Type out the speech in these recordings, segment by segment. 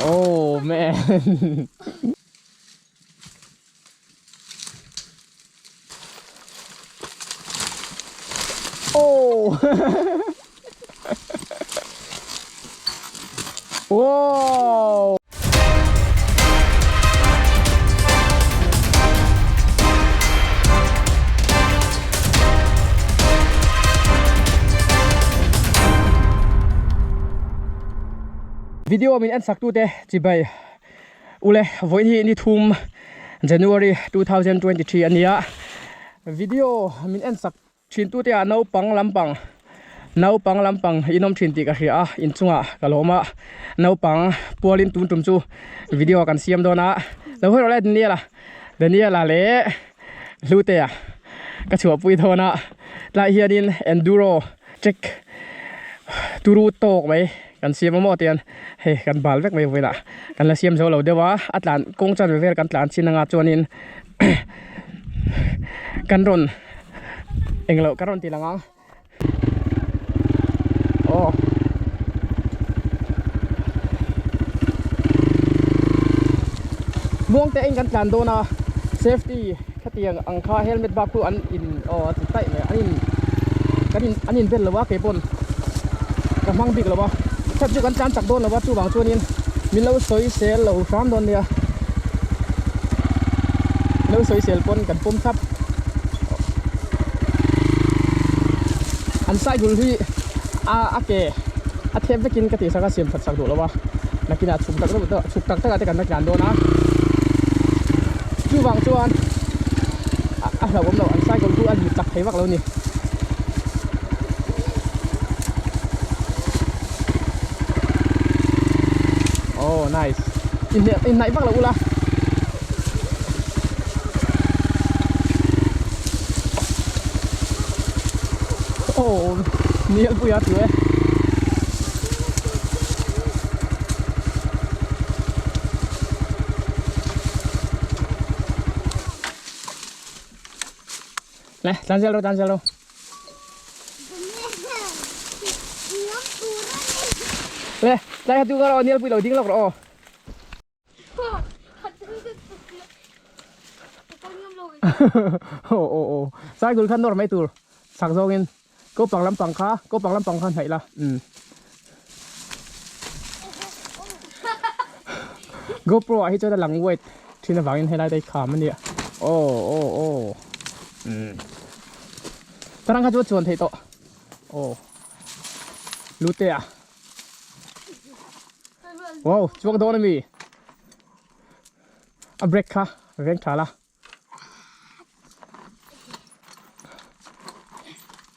Oh man. Oh. Wow. Video min en sak tute chibai ule vawiin hi ni thum January 2023 ania video min en sak Thin tute ah naupang lampang naupang lampang in awm thin tih ka hria a inchungah ka lawm a naupang pualin tun tum chu video kan siam dawn a lo hawi rawh le Daniel-a Daniel-a leh Hlute-a ka chhuahpui dawn a tlai hianin enduro track turu tawk mai kan siam a maw tian hei kan bal vek mai vawiinah kan la siam zo lo deuh a a tlan kawng chanve vel kan tlan chin anga chuanin kan rawn englo kan rawn ti lang ang aw muang te in kan tlan dawn a safety khatiang ang kha helmet bak chu an in aw a ti taih mai an in kan in an in bel lo a keipawn ka hmang bik lo a khat chu kan tlan chak dawn lo a chuvang chuanin min lo sawi sel lo hram dawn nia. Lo sawi sel pawn kan pawm thlap an cycle hi a a ke a thep vekin ka tih sak a siam that sak duh lo a nakinah chhuk tak tak chhuk tak tak ah te kan la tlan dawn a chuvang chuan a hlauhawm loh an cycle chu a lut chak thei vak lo a ni. Oh nice. In in naih vak lo ula. Oh, nial pui a tu e. Le, tlan zel ro, tlan zel ro. Le, tlai kha tu ka ro, nial pui lo ding lawk rawh aw. Aw aw aw cycle kha nawr mai tur chak zawngin ko pang lampang kha ko pang lampang kha hnaih la umm GoPro ah hi chuan a lang wide thin avangin helai te hi kham a nia aw aw aw umm tarang kha chu a chuan theih tawh aw lute ah wow chuak dawn ami a brake kha veng tha la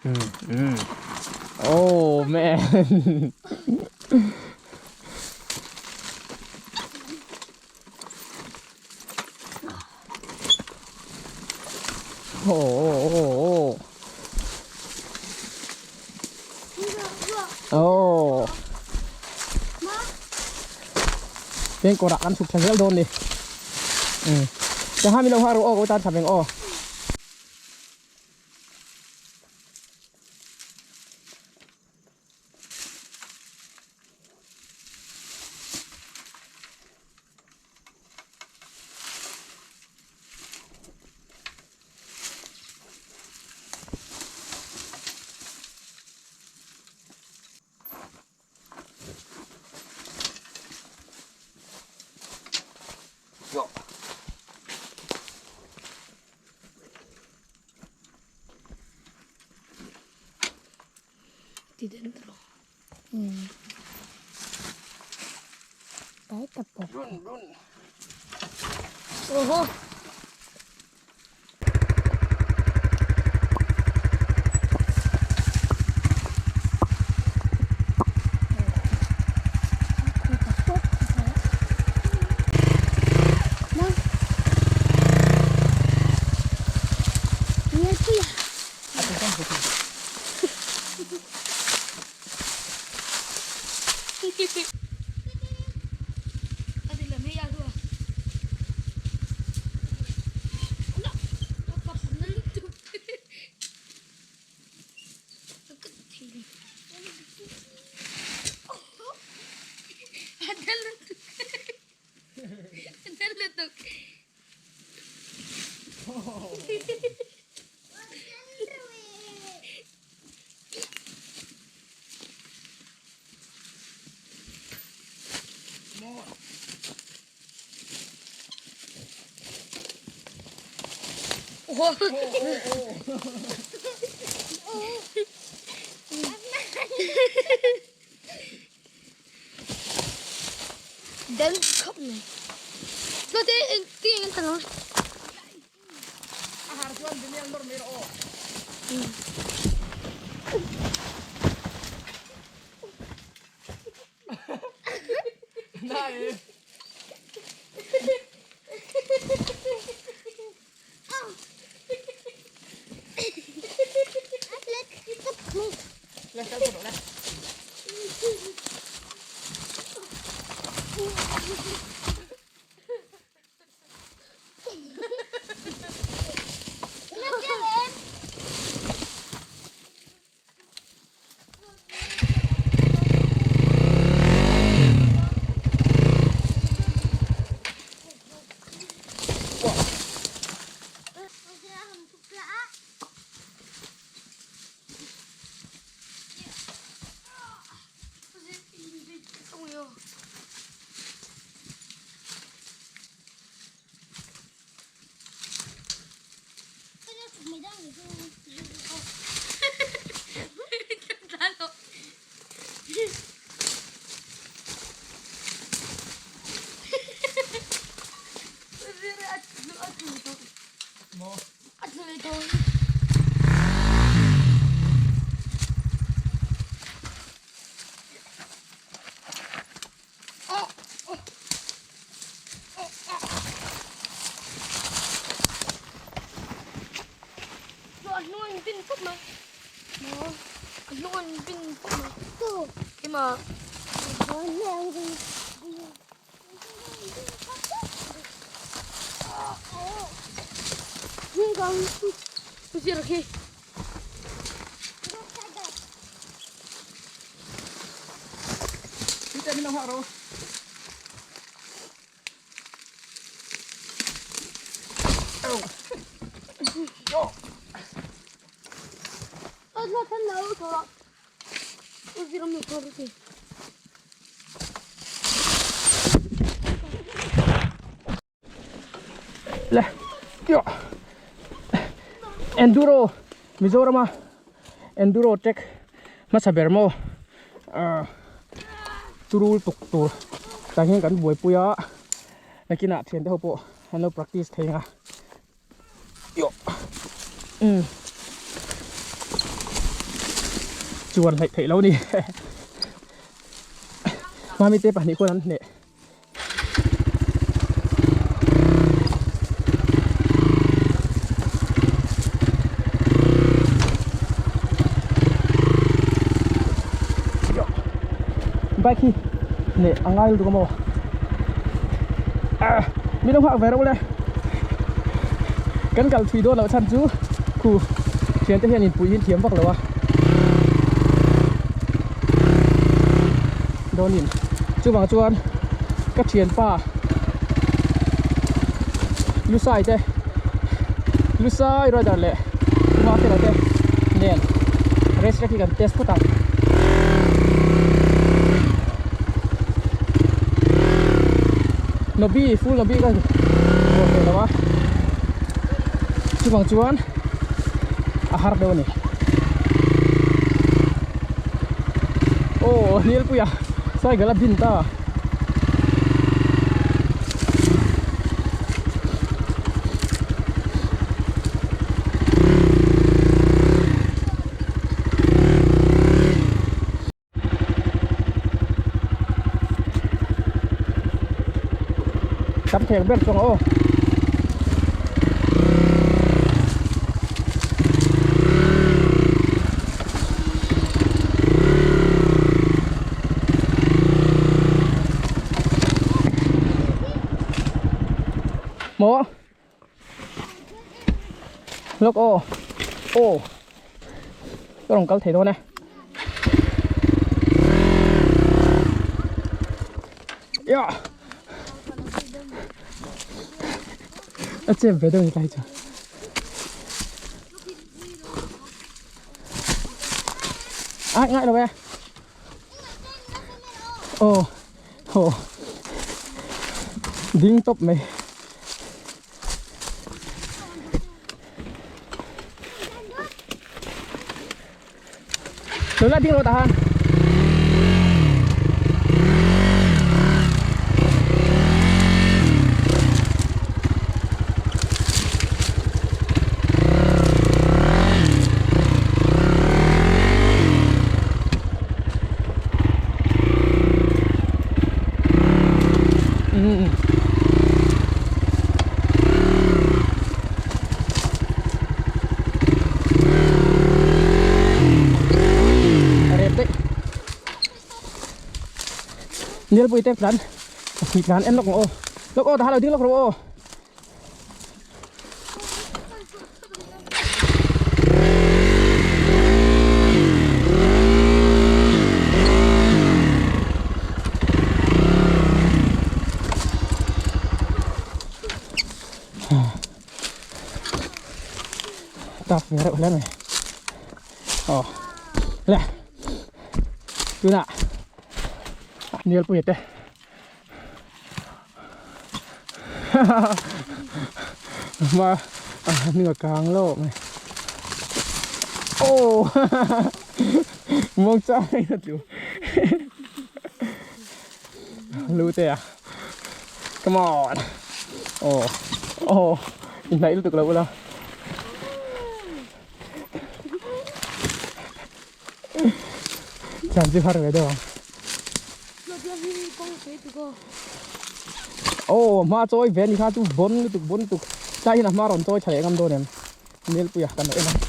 mm mm oh man oh oh oh oh oh Veng kawrah kan chhuk thla zel dawn ni. Um. Sangha min lo nghak rawh aw ka tan thla veng aw. Di dentro. Mm. Aspetta poco. Oh. Den khawp mai. Naute eng an tang a. A har chuan Daniel nawr mai rawh aw. Nai. Le kal rawh le. Le tio enduro Mizorama enduro track hmasa ber maw turul tuk tur tah hian kan buaipui a nakinah thiante ho pawh an lo practice thei ang a tio umm chuan hleih theih lo a ni mami te pahnih khuan an hneh. Bike hi leh a ngai lutuk a maw ah mi lo nghak ve reuh le kan kal thui dawn loh chhan chu khu thian te hian inpui hi an thiam vak lo a dawnin chuvang chuan ka thianpa Lusai te Lusai rider leh Kumafela te nen race track hi kan test phawt ang. Nobi full nobi ka vuah ve lo a chuvang chuan a har deuh a ni. Aw Nilpuia cycle a bin ta. Tam theng ber chuang aw. Maw Lawk aw Aw Ka rawn kal thei dawn e Ya A chep ve deuh ni tlai chu. Ai ngai lo e. Aw aw ding tawp mai. Lo la ding lo ta han. Nilpui te tlan tlan en lawk ang aw lawk aw ta lo ding lawk rawh aw. Tak ve reuh hle mai aw le tunah Nialpuia te ma hming a kang lo mai oh muang chang in a tlu lu te a come on oh oh inhnaih lutuk lo ula Thiam chu har ve deuh ang. Aw hma chawi ve ni kha chu bon lutuk bon lutuk tlai hian a hma rawn chawi tha leh ngam dawn em Melpuia kan lo en ang.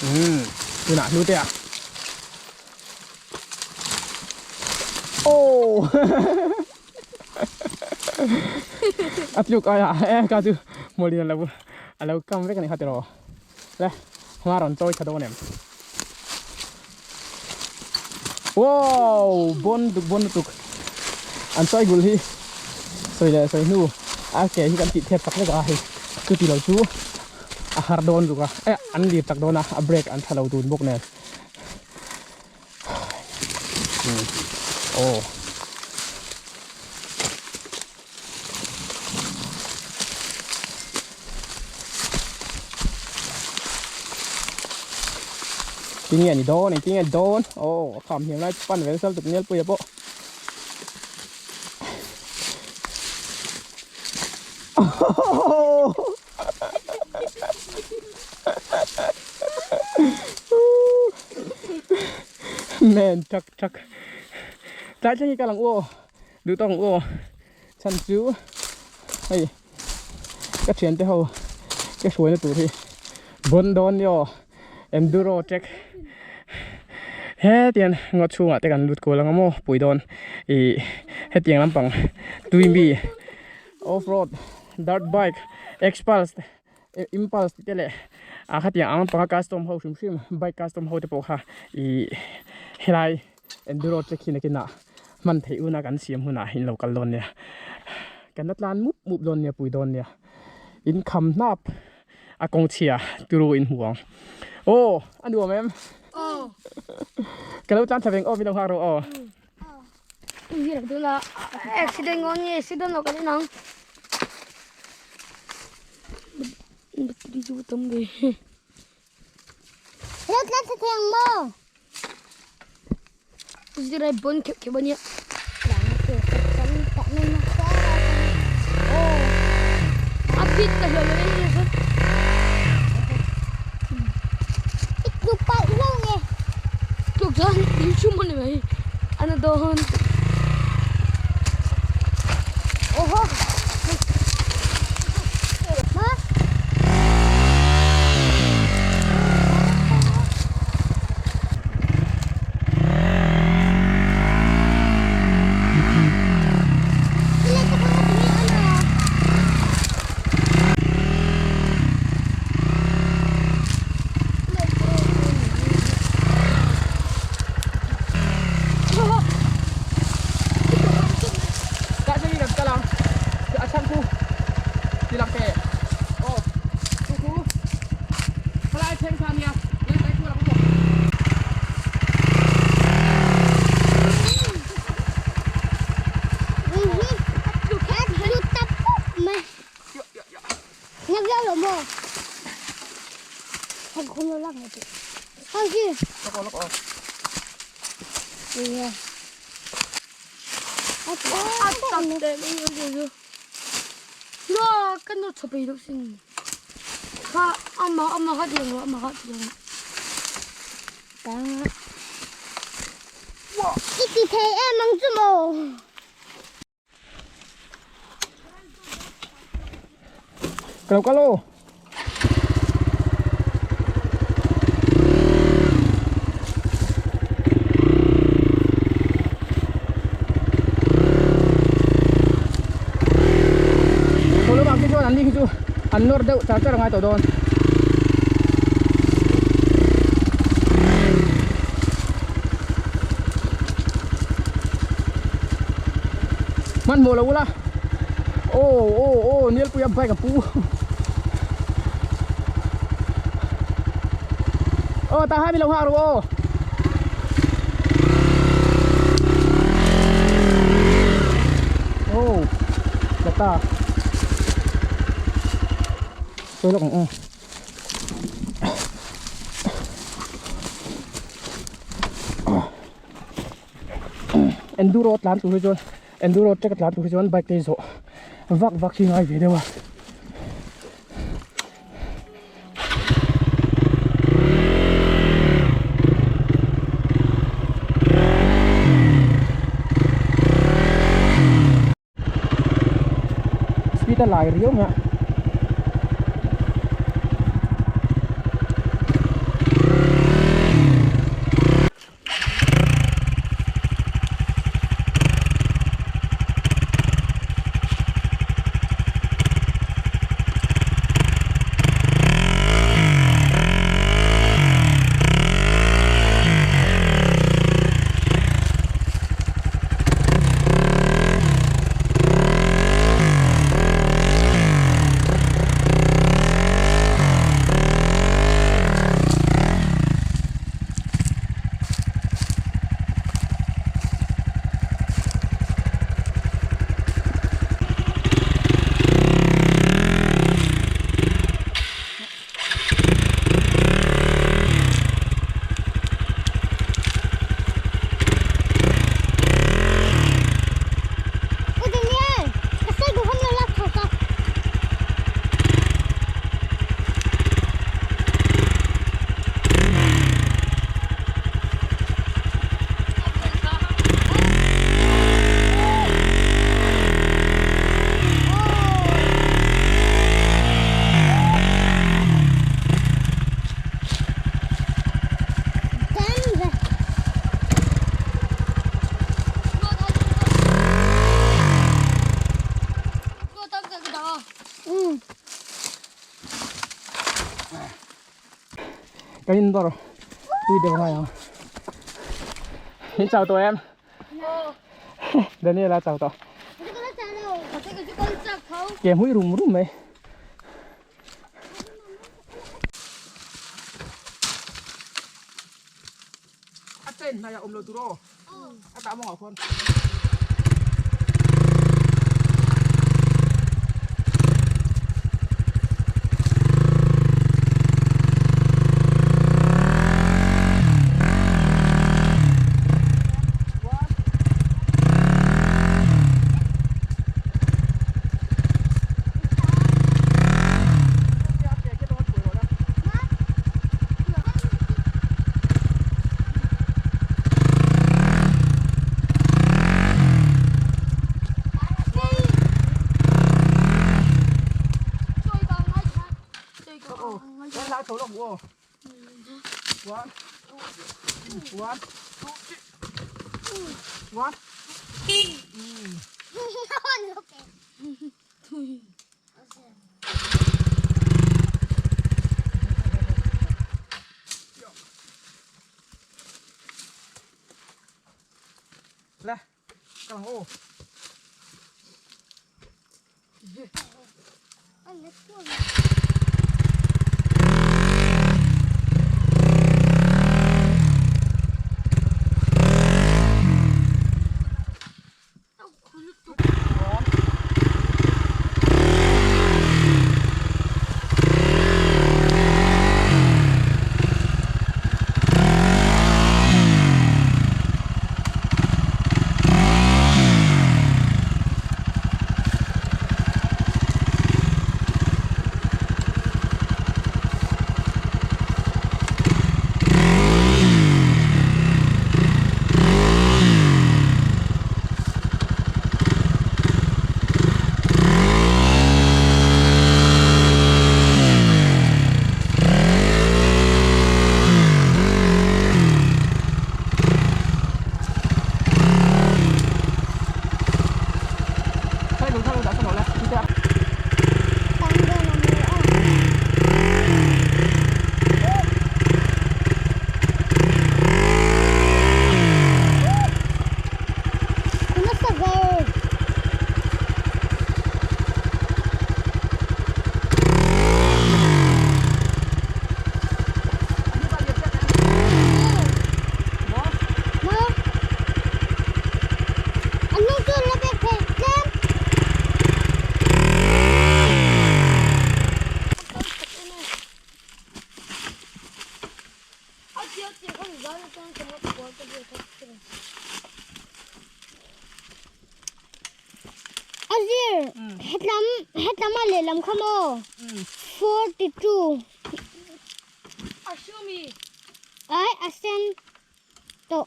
Umm tunah hnute ah. Aw a tluk aia e ka chu mawlin alo alo kam vek ani kha tiraw le hma rawn chawi tha dawn em wow bon tuk bon lutuk an chawi gul hi sawi leh sawi hnu a ke hi kan tih thep tak vek a hei chuti lo chu a har dawn lutuk a eh an lir tak dawn a a brake an tha lo dun bawk nen. Oh. Tinge ni dawn eng tinge dawn oh a kham hniam lai pan vel sal tuk nel pui a pawh Men chak chak tlai thleng hi kal ang u aw duh tawk ang u aw chhan chu hei ka thiante ho ka hruaina tur hi bawn dawn ni aw enduro track hetiang ngaw chhungah te kan lut kual ang maw pui dawn ih hetiang lampang tui mi off road dirt bike xpulse impulse tih te leh ah khatiang ang lampanga custom ho hrim hrim bike custom ho te pawh kha ih helai enduro track hi nakinah hman theih huna kan siam hunah in lo kal dawn nia kan la tlan mup mup dawn nia pui dawn nia in kham hnap a kawng chhia turu in hmu ang aw a nuam em ka lo tlan thla veng aw min lo nghak rawh aw. Accident ngon nge accident lo kan inang battery chu tam ve Let let sa theng mo. Zirai bon khep khep ania. A fit ka hlawm em em chu. Tluk palh lo nge. Tluk chuan in chhum a ni mai. Ana dawn. Oho. Ma. lawk aw. I ti thei em ang chu maw? Ka lo kal aw. Tho lamah khi chuan an ni khi chu an nawr deuh char char a ngai tawh dawn. Hmanhmawh lo ula aw aw aw Nialpuia bike a pu aw tah khan mi lo nghak ru aw. Aw la ta sawi lawk ang aw. Enduro tlan tur hi chuan enduro track a tlan tur hi chuan bike te hi zawh vak vak hi ngai ve deuh a. Speed a lai riau mai a. U Daniel, ka cycle kha min lo lak chhuak a. Kan in dawr pui deuh ngai ang. Min chau tawh em? Daniel a chau tawh. Ke hmui rum rum mai. A chain hnai a awm lo tur aw. A tah mawngah khuan. One, two, one, two, three. One. Le, ka lang aw. A zir hetlam hetlam a lehlam kha maw 42. A hring ami. Ai a sen tawh.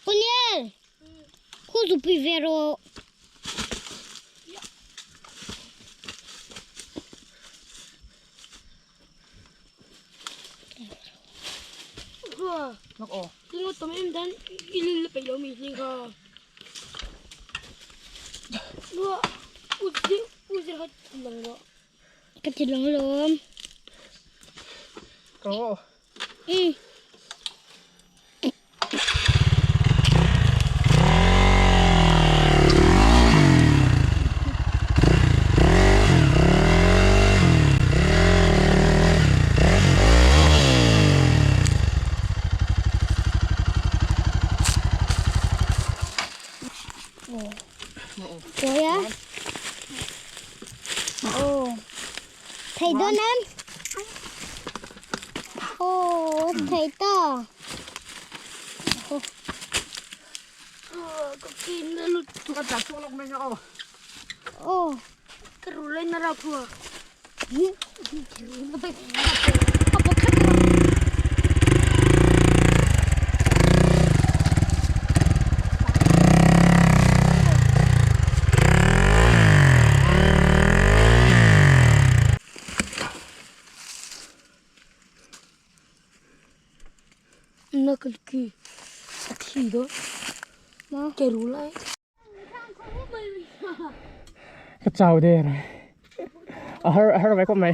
Punial khu zu pui ve rawh. Ka ti lang lawm. Mm. Kawi a? Aw. Thei dawn em? Aw, thei ta. Ka kin na lutuk. Ka tla chhuak lawk mai nga aw. Aw. Ka ru lai na ra phua. Ka chau der a har a har ve khawp mai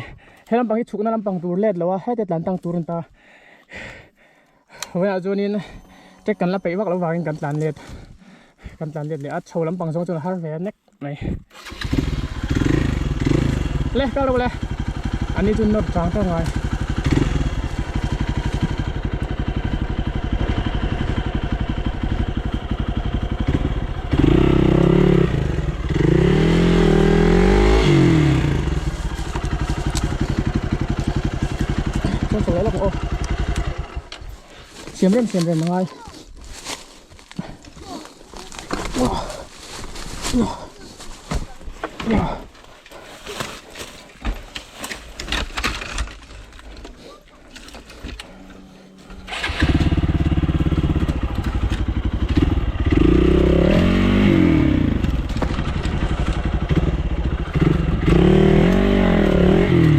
he lampang hi chhukna lampang tur let lo a hete tlan tang tur a ni ta vawiah chuanin trek kan la peih vak loh vangin kan tlan let kan tlan let leh a chho lampang zawng chuan a har ve nek mai le kal rawh le ani chu nawr chang tawk ngai. Siam rem siam rem a ngai.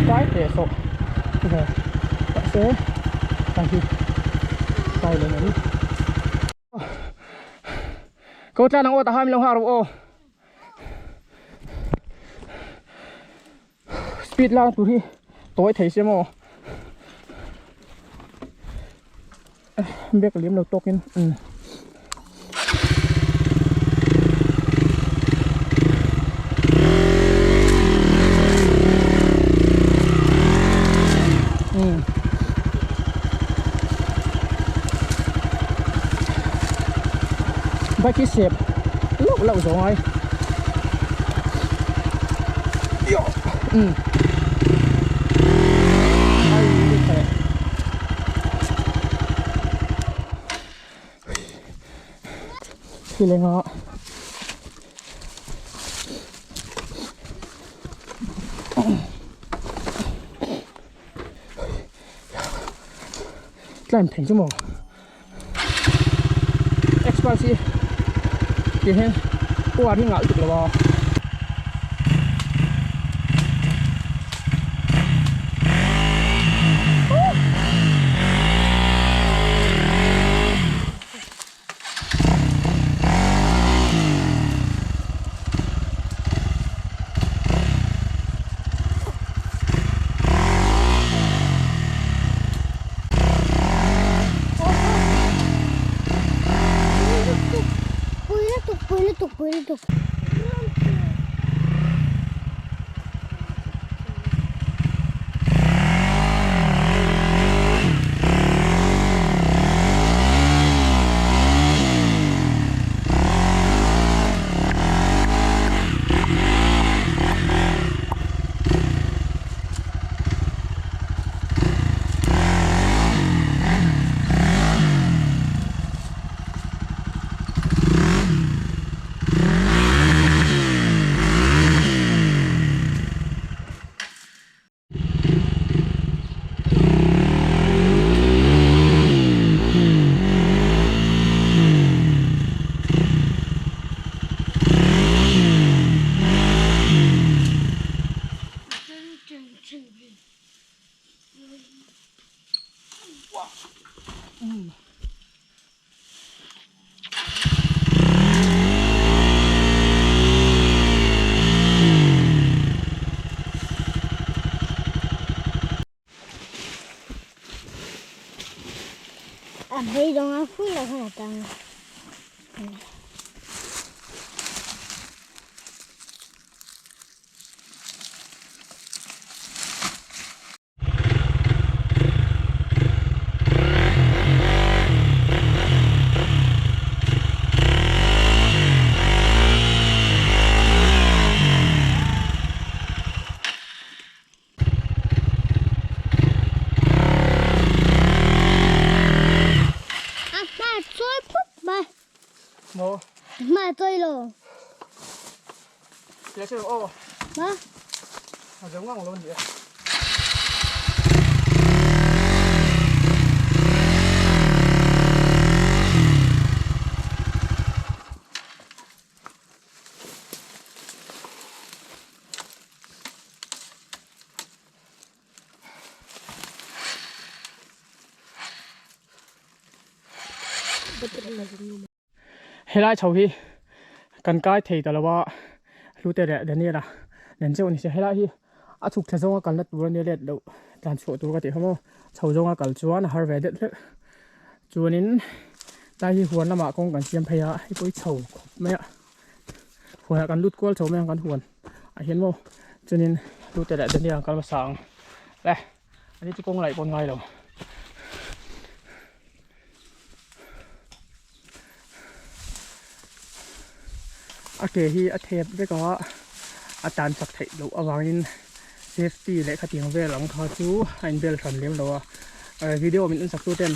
Kai teh sawh mahse kai hi kai lo mai. Ko tlan ang aw tahan lo ha ro aw. Speed lang tur hi tawi thei se maw. Bek liam lo tawkin um. Bike hi sep lauh lauh zawng ai khi leng a Climb thei chu maw X-Pulse hi tih hian uar hi ngah lutuk lo a. Pui lutuk, pui lutuk, pui lutuk. beidawng a full ah khan a tang a. A hma chawi phup mai. Maw? A hma chawi lo. Tia che aw. Ma? A zo ngang lo ni e. Helai chho hi kan kai thei ta lo a hlute leh Daniel-a nen chauh a ni si helai hi a chhuk thla zawnga kalna tur a nia let loh tlan chhuah tur ka tih kha maw chho zawnga kal chuan a har ve deuh hlek chuanin tlai hi huan lamah kawng kan siam phei a hei pawh hi chho khawp mai a. Huanah kan lut kual chho mai ang kan huan ah hian maw chuanin hlute leh Daniel an kal hmasa ang le ani chu kawng laih pawn ngai lo. A ke hi a thep vek a a tan chak theih loh avangin safety leh khatiang vel ang kha chu a inbel hran lem lo a video min en sak tu ten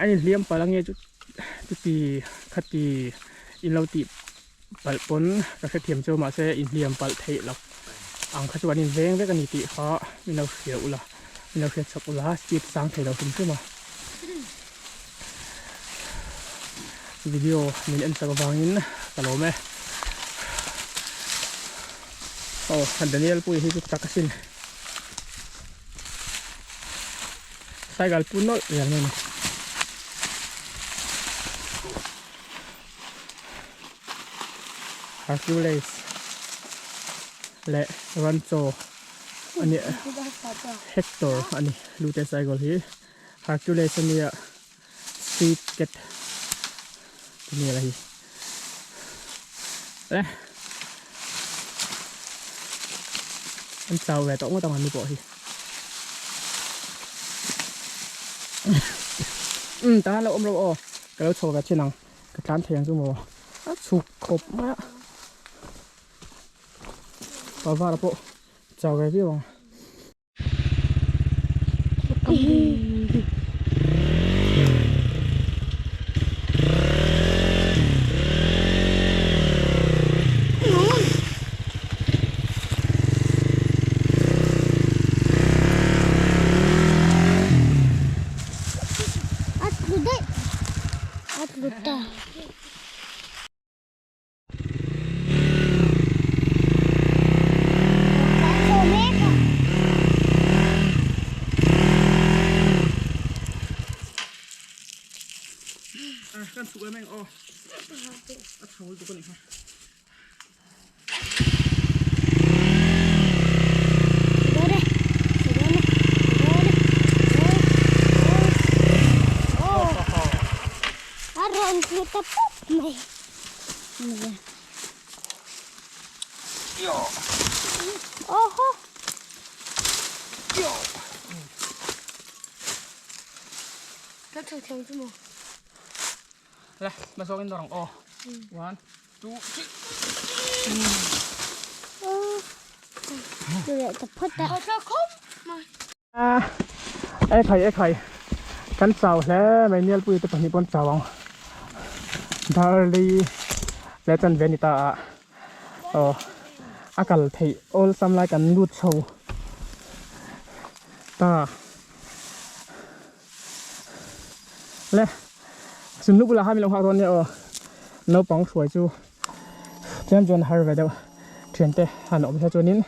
a inhliam palh ange chu chuti khati. In lo tih palh pawn ka hrethiam chu mahse inhliam palh theih loh ang kha chu an inveng vek a ni tih kha min lo hria ula min lo hriat chak ula speed sang thei lo hrim hrim a video min en chak avangin ka lawm e aw Daniel pui hi chu chak asin cycle pu nawlh zel mai a ni. Hercules leh Rancho a ni Hector a ni Lute cycle hi Hercules a nia Street Cat a ni la hi eh an chau ve tawh ngawt ang an ni pawh hi um tah lo awm lo aw. Ka lo chho ve thin ang, ka tlan thei ang chu maw, a chhuk khawp mai a, pavara pawh chau ve viau ang. A tlu daih a tlu ta. Kan chhuk em em aw a chho lutuk a nih kha. A rawn tlu ta pawp mai. Oho. Ka chho thiam chu maw? Le, hmazawngin dawr ang aw. One. E khai e khai kan chau hle mai Nialpui te pahnih pawn chau ang Darlei leh chan ve ni ta a aw a kal theih awlsam lai kan lut chho ta. Le chunnu bulah khan min lo nghak dawn nia aw naupang hruai chu tlem chuan a har ve deuh thiante han awm se chuanin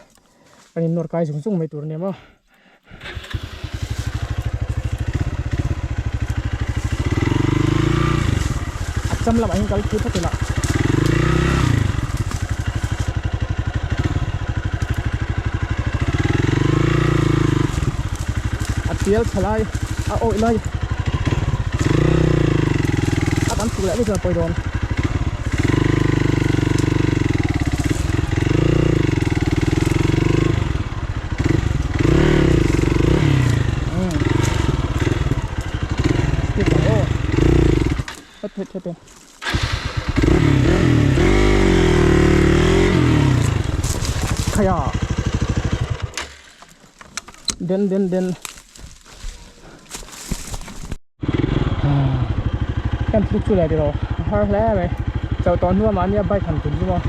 kan in nawr kai zung zung mai tur ania maw. A cham lamah hian kal phei phawt ila. A tial tha lai a awih lai. Chhuk leh vek chuan a pawi dawn. Speed ang aw. Het het het. Khaya. Den den den. Kan thluk chu leh tiraw a har hle mai chauh tawh hnuah mahnia bike han tum chu maw.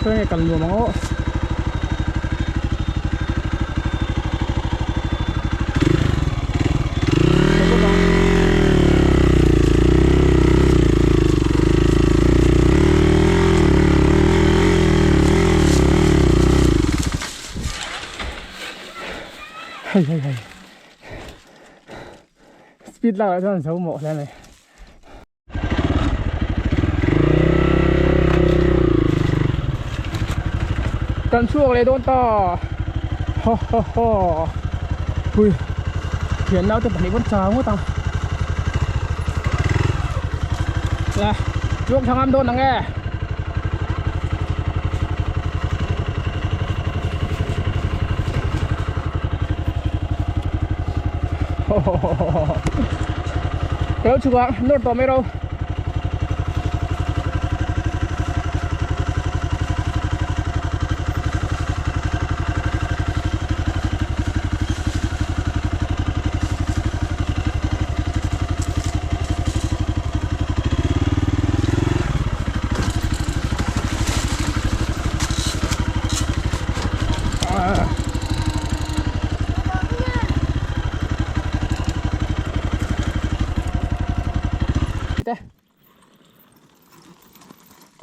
Khawi nge kal nuam ang aw. Hei hei hei. Speed lak ah chuan zo mawh hle mai. Kan chhuak leh dawn ta ha ha ha hui thian naute pahnih pawn chau ngawt ang le chuang thla ngam dawn ang e. Ka lo chhuk ang nawr tawh mai ro.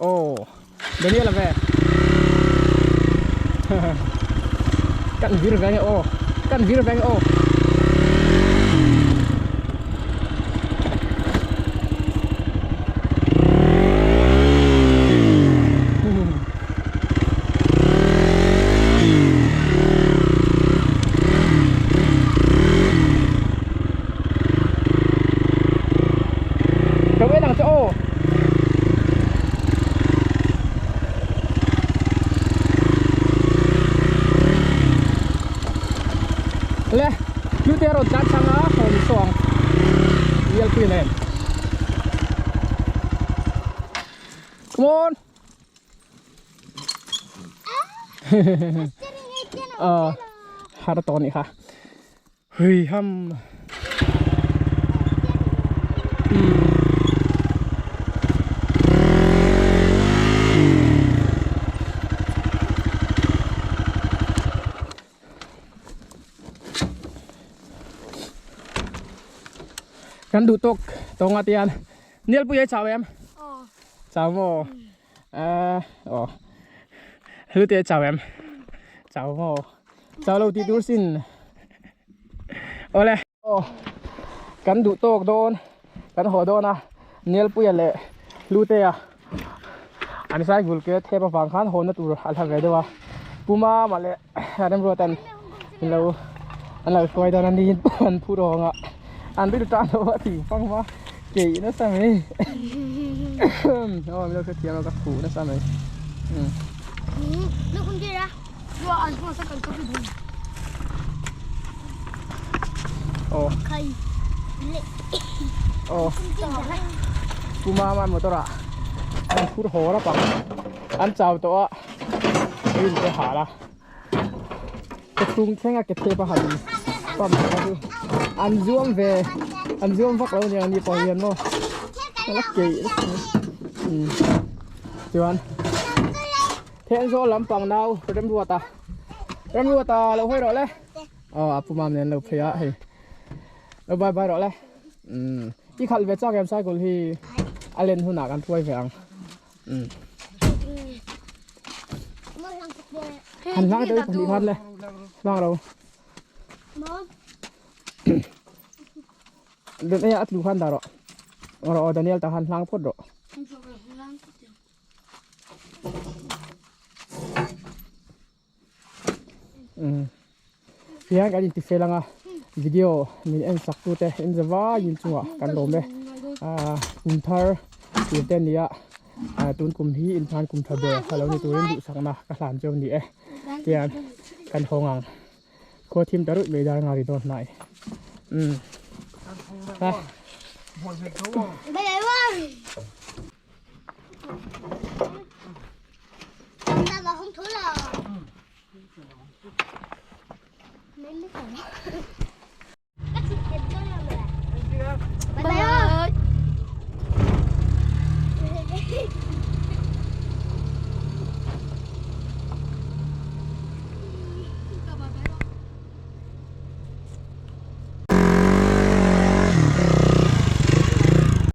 Oh, Daniel là về. Cận vir về ô, cận vir về ô. Ka en ang che aw. Le, hlute a rawn tlan chang a, rawn saw ang Rialpui nen. Come on. Ờ, har tawh a nih kha. Hui ham. Kan duh tawk tawnga te hian Nialpui ai chau em? Chau maw? Aw Hlute ai chau em? Chau maw? Chau lo tih tur sin. Awle. Aw kan duh tawk dawn kan haw dawn a Nialpuia leh Hlutea an cycle ke thep avang khan haw na tur a hla ve deuh a Puma mah leh Remruatan lo an lo hruai dawn a ni an phur awng a an rilru tan loh a ti fang a keih nasa mai aw min lo hrethiam a ka khuh nasa mai. Aw aw Pu Mama motor ah an phur haw rap ang an chau tawh a rin te hal a ka chhung thleng a ke thep a han pump kha chu an zuam ve an zuam vak lo aniang ani pawh hian maw a la keih chuan. Thenzawl lampang nau Remruata Remruata lo hawi rawh le aw a pu mam nen lo phei a hei lo bye bye rawh le umm i khalh ve chak em cycle hi a len hunah kan hruai ve ang umm han hlang deuh pahnih khan le hlang ro. Dan e a tlu khan dah rawh. Rawh aw Daniel tah khan hlang phawt rawh. Tihian kan inti fel anga video min en sak tute in za vaiin chungah kan lawm e ah kum thar tir te ania ah tun kum hi in tan kum tha ber a lo ni turin duhsakna ka hlan cheu ni e tihian kan hawng ang khaw thim ta ruih mai dar nga ri dawn hnai umm ha.